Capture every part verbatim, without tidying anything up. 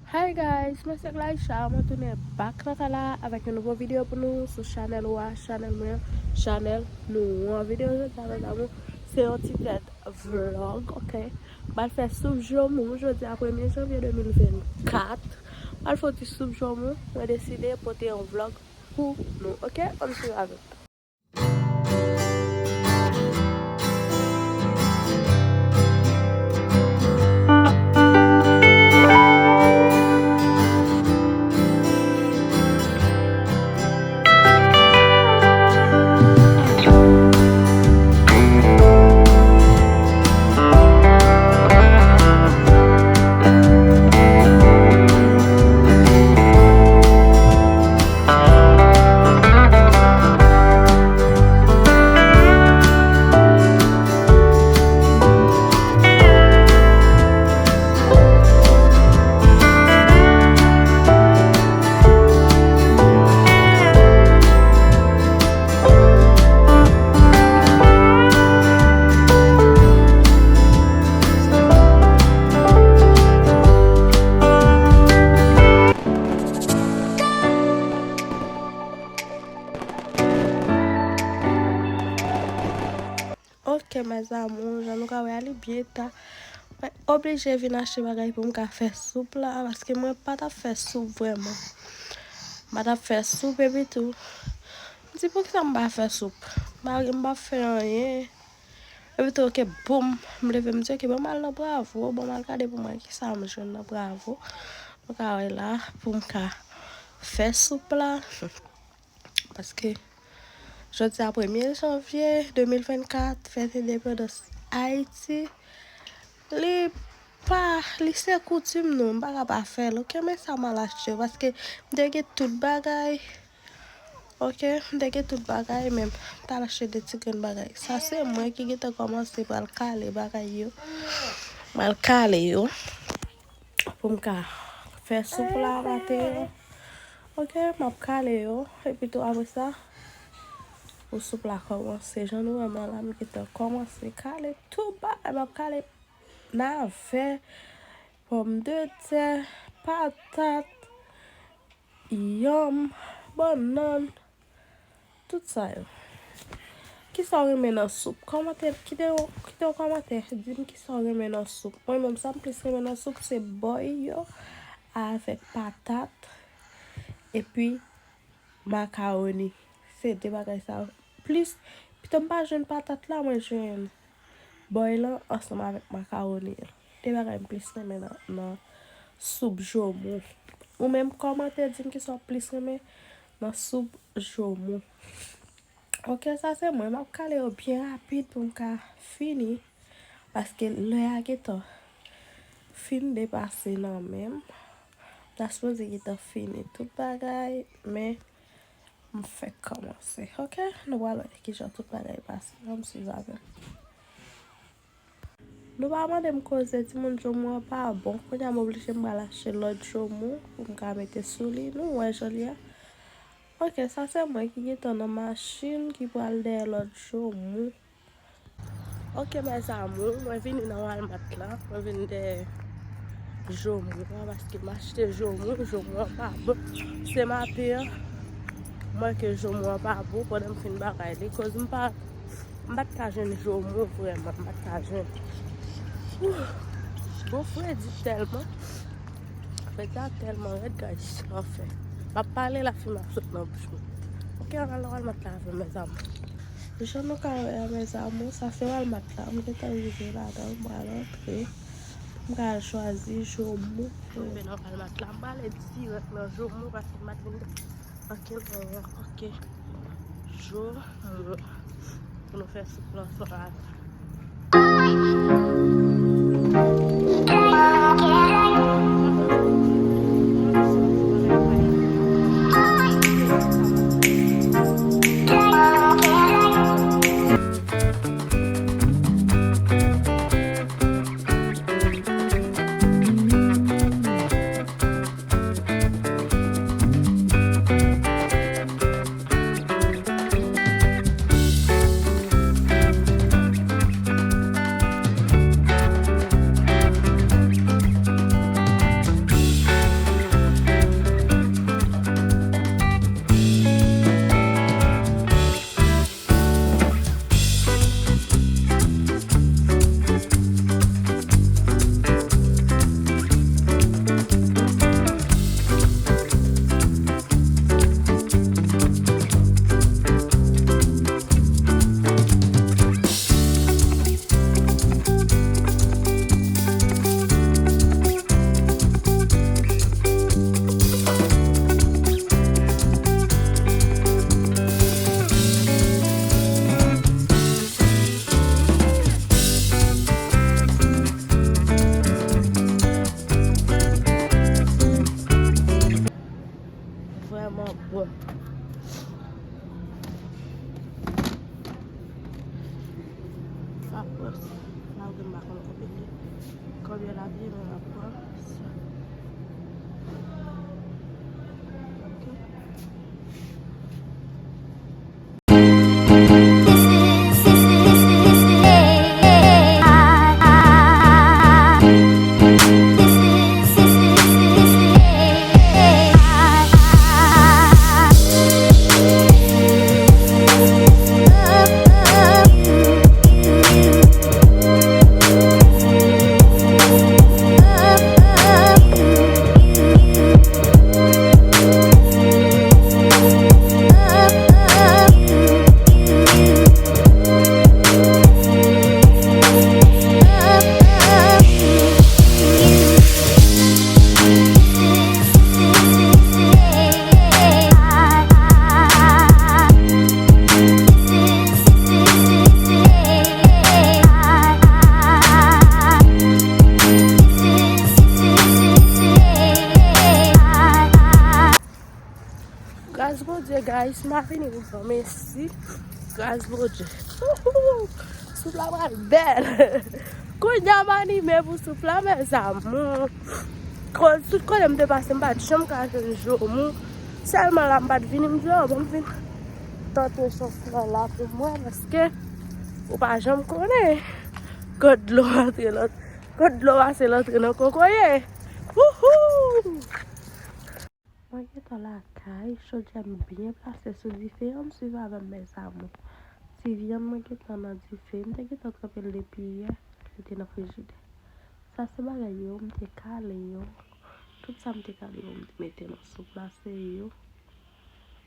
Hi guys, mwen se Glaïcha, mwen tounen back nan kay la avèk yon nouvo videyo pou nou sou chanèl ou a, chanèl mwen, chanèl nou an. Videyo jodi a, mes amours, se yon ti tèt vlog, ok? M pral fè soup jomou jodi a, premye janvye de mil vennkat. M pral fè yon ti soup jomou, mwen deside pote yon vlog pou nou, ok? Ann swiv avè m. Ok, mes amours, jan nou ka wè a, li byen ta. Mwen oblije vin achte bagay pou m ka fè soup la, paske mwen pa t ap fè soup vrèman. M pa t ap fè soup, epi tou, m di, "Poukisa m pa fè soup? M pa, m pa fè anyen." Epi tou, ok, boum, m leve, m di, "Ok, ban m al nan Bravo, ban m al gade pou mwen kisa m jwenn nan Bravo." Nou ka wè la, pou m ka fè soup la. Paske jodi a premye janvye de mil vennkat, fèt endepandans Ayiti, li pa, li se koutim nou, m pa ka pa fè l, ok, men sa m al achte yo, paske m te gen tout bagay, ok, m te gen tout bagay, men m t al achte de ti grenn bagay. Sa se mwen ki gentan kòmanse pral kale bagay yo, m al kale yo pou m ka fè soup la maten an. Ok, m ap kale yo. Epi tou apre sa, pou soup la kòmanse, jan nou wè mwen la, m gentan kòmanse kale tout bagay. M ap kale navè, pòmdetè, patat, yanm, bannann, tout sa yo. Kisa w renmen nan soup? Kòmante, kite yon, kite yon kòmantè, di m kisa w renmen nan soup. Mwen menm, sa m plis renmen nan soup, se bòy yo avèk patat, epi makawoni. Se de bagay sa yo. Plis, pito m pa jwenn patat la, mwen jwenn bòy lan ansanm avèk makawoni an. De bagay m plis renmen nan, nan soup jomou. Ou menm, kòmante, di m kisa w plis renmen nan soup jomou. Ok, sa se mwen. M ap kale yo byen rapid pou m ka fini. Paske lè a gentan fin depase nan men m. M ta sipoze gentan fini tout bagay, men m fèk kòmanse. Ok, nou pral wè kijan tout bagay pase. Ann swiv avè m. Nou pa mande m koze, timoun, jomou an pa bon. Kounye a m oblije m pral achte lòt jomou pou m ka mete sou li. Nou wè jan l ye a. Ok, sa se mwen ki gentan nan machin ki pral dèyè lòt jomou. Ok, mes amours, mwen vini nan Walmart la. Mwen vin dèyè jomou an paske m achte jomou, jomou an pa bon. Se maten an, mwen ke jomou an pa bon pandan m fin bagay li. Koz m pa M pa t ka jwenn jomou vrèman, m pa t ka jwenn. Ouh, bon, fredi tèlman. Fredi a tèlman rèd, guys. Anfen, m ap pale, lafimen ap sot nan bouch mwen. Ok, ann al nan Walmart la avè m, mes amours. Jan nou ka wè a, mes amours, sa se Walmart la. M gentan rive ladan, m pral antre. M ka al chwazi jomou. M rive nan Walmart la, m prale dirèk nan jomou paske m pa t vin Ok, ok. Jou, euh, pou nou fè soup lan sou la. Bondye, guys, m a vini pou zanmi si. Gras Bondye. Soup la pral bèl. Kounye a m anime pou soup la, mes amours. Ko-, tout kote m te pase, m pa t janm ka jwenn jomou. Sèlman la, m pa t vini, m di, oh, bon, m vin tante chans lan la pou mwen, paske ou pa janm konnen. Kot dlo antre nan, kot dlo pase l antre nan kokoye. Wouhou! Mwen gentan lakay, chodyè m byen plase sou dife an, m swiv avè m, mes amours. Ti vyann mwen gentan nan dife, m te gentan tranpe l depi yè, li te nan frijidè. Sa se bagay yo, m te kale yo. Tout sa m te kale yo, m te mete nan soup la, se yo.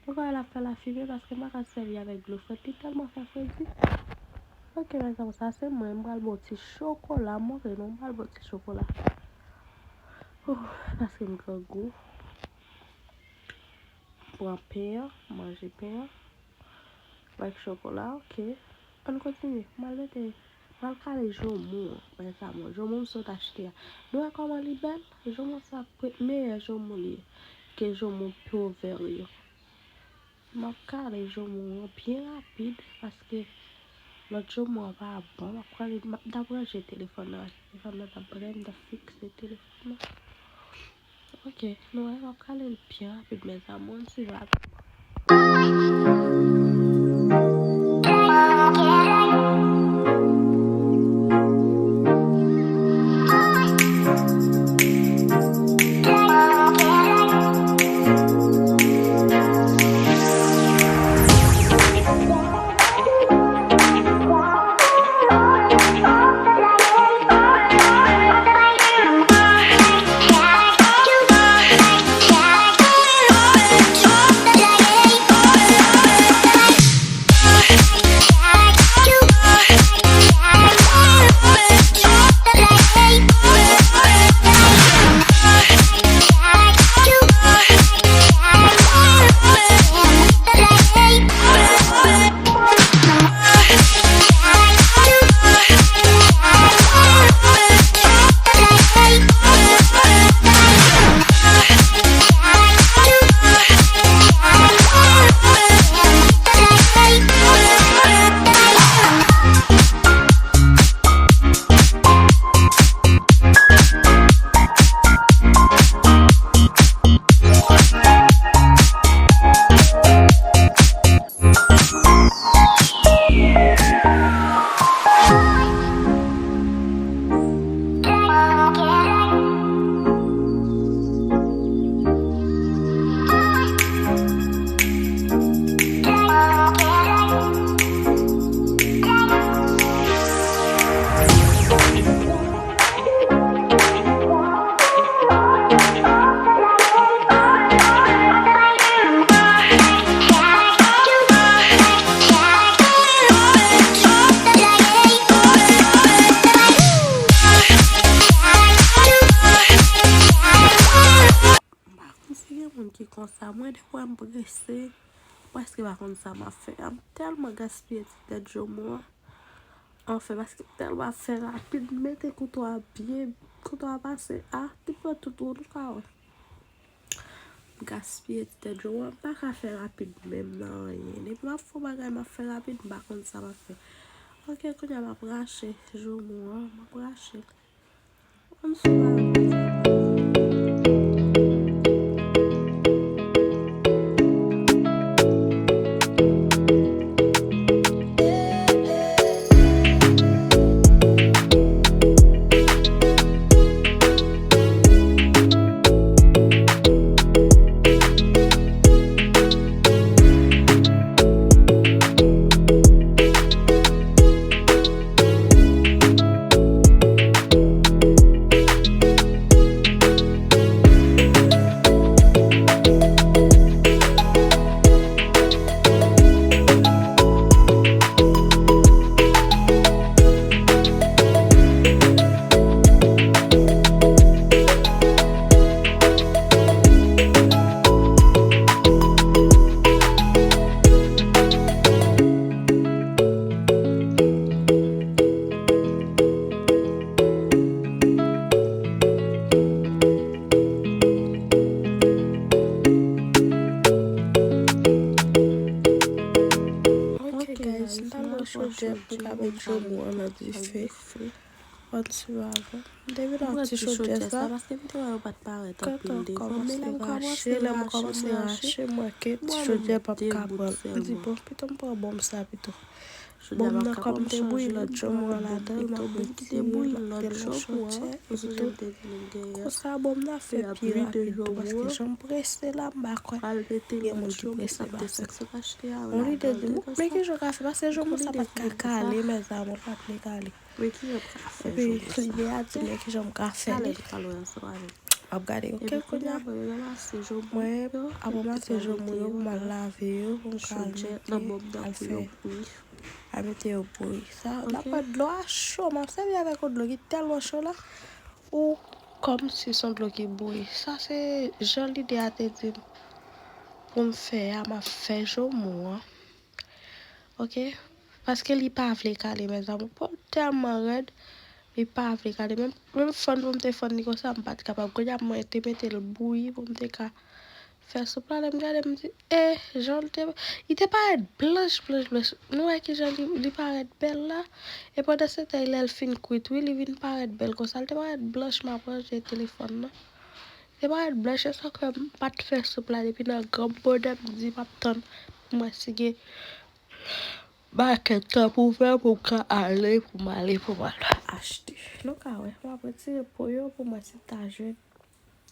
Mwen kwè l ap fè lafimen paske m pa ka sèvi avèk dlo frèt, li tèlman fè fredi. Ok, mes amours, sa se mwen, m pral ba w ti chokola, m montre nou, m pral ba w ti chokola. Ouh, paske m grangou. M pran pen an, m manje pen an. Avèk chokola, ok. Ann kontinye. M al mete, m al kale jomou an, mes amours. Jomou m sot achte a. Nou wè kòman li bèl? Jomou sa pre-, meyè jomou li ye ke jomou pyo vè yo. M ap kale jomou an byen rapid paske lòt jomou an pa bon. M ap kale, m ap, m t ap ranje telefòn nan, telefòn nan t ap brèn, m t ap fikse telefòn nan. Ok, nou wè, m ap kale l byen rapid, mes amours, ann swiv avè m. M pa konn si gen moun ki konsa. Mwen, defwa, m prese, m prèske pa konn sa m ap fè a. M tèlman gaspiye ti tèt jomou an. Anfen, paske m tèlman ap fè rapid, m mete kouto a byen, kouto a pase a, li pran tout wou, nou ka wè. M gaspiye ti tèt jomou an, m pa ka fè rapid menm nan anyen. Depi m ap fè yon bagay, m ap fè rapid, m pa konn sa m ap fè. Ok, kounye a m ap rache jomou an, m ap rache l. Ann swiv avè m. Avèk jomou an nan dife. Ann swiv avè m. M te vin ak ti chodyè sa. Kantan kòmanse rache, lè m kòmanse rache, m wè ke ti chodyè p ap ka pran l. M di, bon, pito m pran bonm sa pito. Bonm nan, kòm m te bouyi lòt jomou an ladan l, m ap retire l, m ap mete l nan chodyè, epi tou, konsa bonm nan ap fè pi rapid tou, paske jan m prese la, m pa kwè gen moun ki prese pase m. Yon lide di m, men kijan w ka fè, paske jomou sa pa t ka kale, mezanmi, l pa t vle kale. Epi, lide a di, men kijan m ka fè li. M ap gade, oke, kounye a, mwen ap ranmase jomou yo pou m al lave yo, pou m ka al mete, al fè, al mete yo bouyi. Sa, n ap pran dlo a cho, m ap sèvi avèk yon dlo ki tèlman cho la. Ou, kòmsi se yon dlo ki bouyi. Sa se jan lide a te di m pou m fè a, m ap fè jomou an. Oke? Paske li pa vle kale, mezanmi. Po l tèlman rèd, li pa vle kale. Menm, menm fann pou m te fann li konsa, m pa t kapab. Kounye a, mwen te mete l bouyi pou m te ka fè soup la. Lè m gade, m di, e, jan l te, li te parèt blanch, blanch, blanch. Nou wè kijan li, li parèt bèl la? E pandan se tan, lè l fin kwit, wi, li vin parèt bèl konsa. Li te parèt blanch, m ap ranje telefòn nan. Li te parèt blanch, e sa fè m pa t fè soup la depi nan gran bonè, m di m ap tann pou m wè si gen makèt tan pou fè pou m ka ale, pou m ale, pou m al achte. Nou ka wè, m ap retire po yo pou m wè si m ta jwenn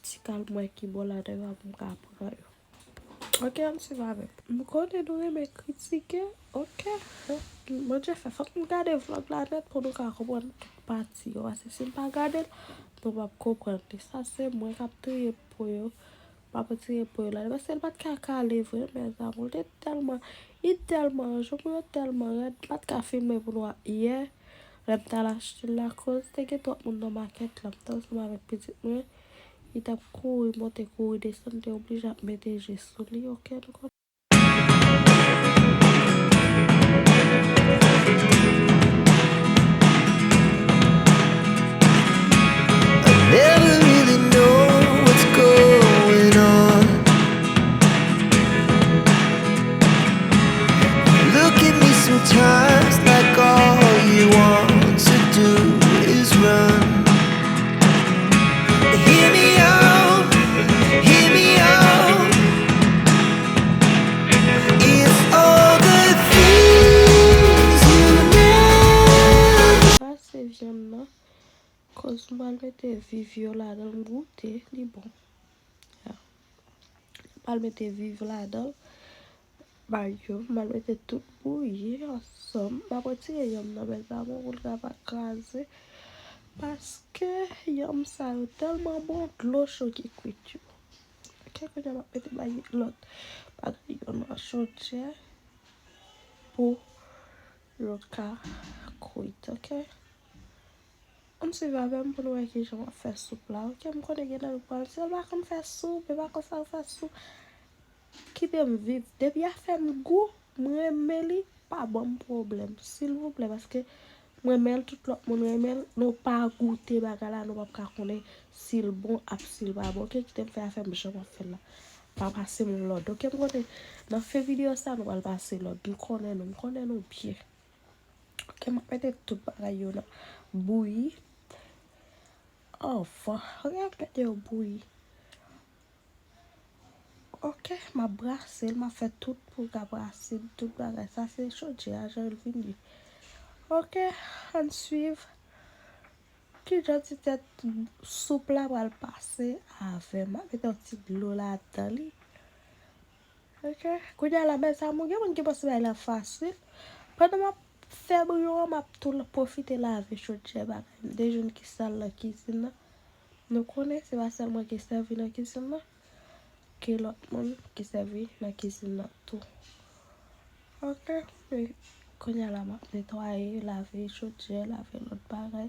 ti kal mwen ki bò ladan yo pou m ka pran yo. Oke, ann swiv avè m. M konnen nou renmen kritike, oke. Bondye fè, fòk m gade vlòg la nèt pou nou ka konprann tout pati yo. Paske si m pa gade l, nou p ap konprann li. Sa se mwen k ap triye po yo. M ap retire po yo la. Paske l pa t ka kale vre, mezanmi. L te tèlman, li tèlman, jomou yo tèlman rèd, m pa t ka filme pou nou yè. Lè m t al achte l la, koz te gen twòp moun nan makèt la, m t ansanm avèk pitit mwen. Li t ap kouri monte, kouri desann, m te oblije ap mete je sou li, oke, nou konn. I never really know what's going on. You look at me sometimes like all you want to do is run. Hear me out, hear me out. It's all the things you never. Sa se vyann nan. Koz m al mete viv yo ladan l, goute, li bon. Ya. M al mete viv ladan l. Bay yo, m al mete tout bouyi ansanm. M ap retire yanm nan, mezanmi, pou l ka pa kraze. Paske yanm sa yo tèlman bon, dlo cho ki kwit yo. Oke, kounye a m ap mete bay lòt bagay yo nan chodyè pou yo ka kwit, oke? Ann swiv avè m pou nou wè kijan m ap fè soup la, oke? M konnen gen nan nou pral di, "Sèl pa konn fè soup, e pa konsa yo fè soup." Kite m viv. Depi afè m gou, m renmen li, pa ban m pwoblèm, silvouplè, paske m renmen l, tout lòt moun renmen l. Nou pa goute bagay la, nou p ap ka konnen si l bon ak si l pa bon, oke? Kite m fè afè m jan m ap fè l la. Pa pase m lòd, oke? M konnen nan fen videyo sa, nou pral pase lòd. M konnen nou, m konnen nou byen. Oke, m ap mete tout bagay yo nan bouyi. Anfan, oke, m ap mete yo bouyi. Oke, m ap brase l, m ap fè tout pou l ka brase l, tout bagay. Sa se chodyè a, jan l vin ye. Oke, ann swiv. Kijan ti tèt soup la pral pase avè m. M ap mete yon ti dlo ladan li. Oke. Kounye a la, mezanmi, gen moun ki panse bagay la fasil. Pandan m ap fè bouyon an, m ap tou pwofite lave chodyè bagay m. De jwenn ki sal nan kizin nan. Nou konnen se pa sèl mwen ki sèvi nan kizin nan. Gen lòt moun ki sèvi nan kizin nan tou. Oke, men kounye a la m ap netwaye, lave chodyè, lave lòt bagay.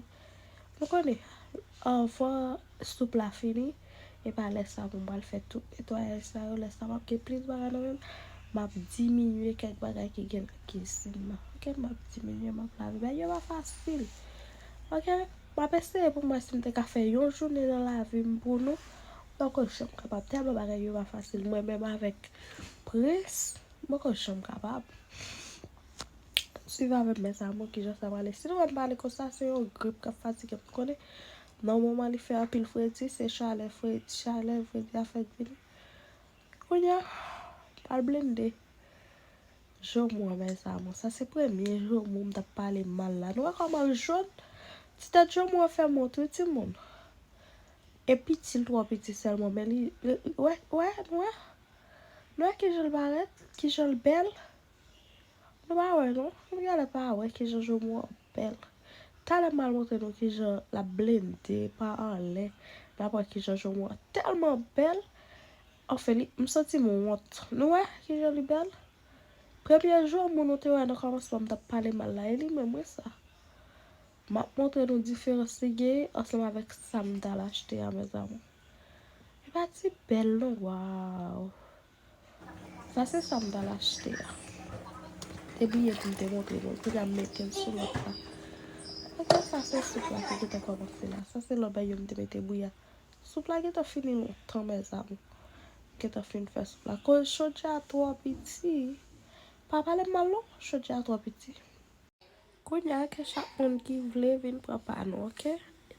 Nou konnen, anvan soup la fini, e pa lè sa pou m pral fè tout netwayaj sa yo, lè sa m ap gen plis bagay nan men m, m ap diminye kèk bagay ki gen nan kizin nan. Oke, m ap diminye, m ap lave. Bagay yo pa fasil. Oke, m ap eseye pou m wè si m te ka fè yon jounen nan lavi m pou nou. M poko janm kapab, tèlman bagay yo pa fasil. Mwen menm avèk prens, m poko janm kapab. Swiv avè m, mezanmi, kijan sa prale. Si nou wè m pale konsa, se yon grip k ap fatige m, konnen. Nan moman li fè anpil fredi, se chalè fredi, chalè fredi a fè vini. Kounye a, pral blende. Jomo an, mezanmi, sa se premye jomo m t ap pale mal la. Nou wè kòman l jòn? Ti tèt jomo an fè m wont, wi, timoun. E piti, l twò piti sèlman, men li, li, wè, wè, nou wè? Nou wè kijan l parèt? Kijan l bèl? Nou pa wè, non? Nou genlè pa wè kijan jomo an bèl. Talè m al montre nou kijan l ap blende pa anlè. N ap wè kijan jomo an tèlman bèl. Anfen, li, m santi m wont. Nou wè kijan li bèl? Premye jomo nou te wè nan kòmansman m t ap pale mal la, e li menm wi sa. M ap montre nou diferans li gen ansanm avèk sa m t al achte a, mezanmi. E pa ti bèl non, waw. Sa se sa m t al achte a. Te bliye pou m te montre nou. Kounye a m mete l sou lòt la. Ok, sa se soup la ki gentan kòmanse la. Sa se lòbèy yo m te mete bouyi a. Soup la gentan fini lontan, mezanmi. M gentan fin fè soup la. Koz chodyè a twò piti. Pa pale m mal non, chodyè a twò piti. Kounye a, ke chak moun ki vle vin pran pa nou, ok?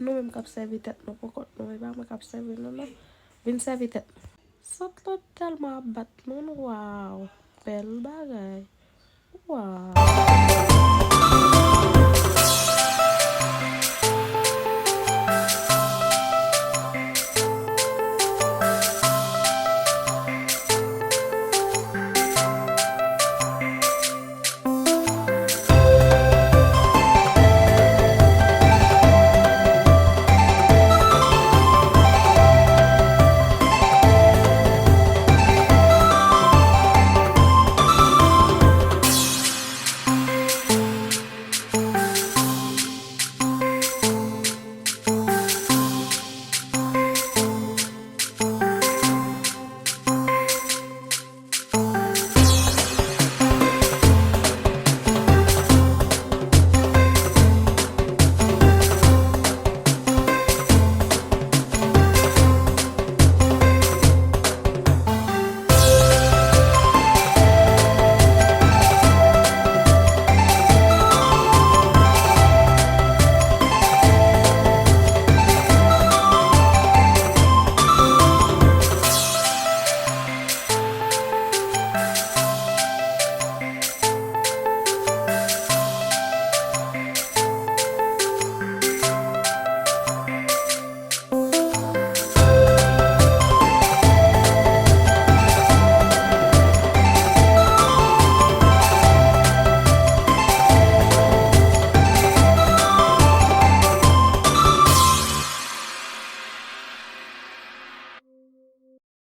Nou menm k ap sèvi tèt nou pou kont nou, e pa mwen k ap sèvi nou, non. Vin sèvi tèt nou. Sant lan tèlman ap bat moun, waw! Bèl bagay. Waw!